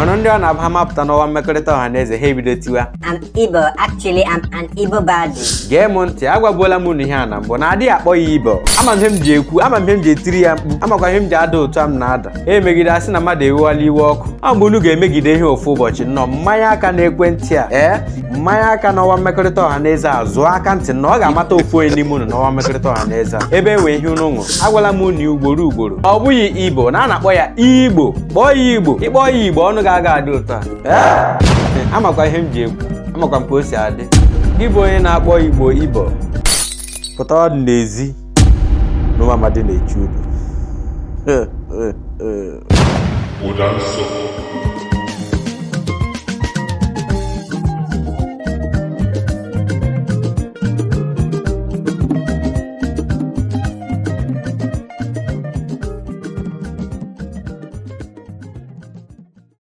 Ọrụ ndị ọ na-abụ ha mapụta n'ọwa mmekọrịta ọha na eze, ha ebido tiwa. I'm Igbo. Actually, I'm an Igbo baddie. Gee m ntị, agwabuola m unu ihe a na mbụ na adịghị akpọ ya Ibo. Ama m ihe m ji ekwu, ama m ihe m ji etiri ya mkpu, amakwa ihe m ji ada otu a m na-ada. Emegide asị na mmadụ ewewala iwe ọkụ. Ọ mgbe unu ga-emegide ihe ofu ụbọchị nnọọ, mmanya aka n'ekwentị a, ee, mmanya aka n'ọwa mmekọrịta ọha na eze a, zụọ aka ntị na ọ ga-amata ofu onye n'ime unu n'ọwa mmekọrịta ọha na eze a ebe e nwee ihe unu ṅụrụ. Agwala m unu ugboro ugboro, ọ bụghị Ibo na a na-akpọ ya Igbo. Kpọọ ya Igbo, ịkpọọ ya Igbo, ọnụ ga-aga adị ụtọ a. Ee, amakwa ihe m ji ekwu, amakwa m ka o si adị. Gị bụ onye na-akpọ Igbo Ibo, pụta ọdụ n'ezi n'ụmụ amadi na-eche unu. Ụda nsọ.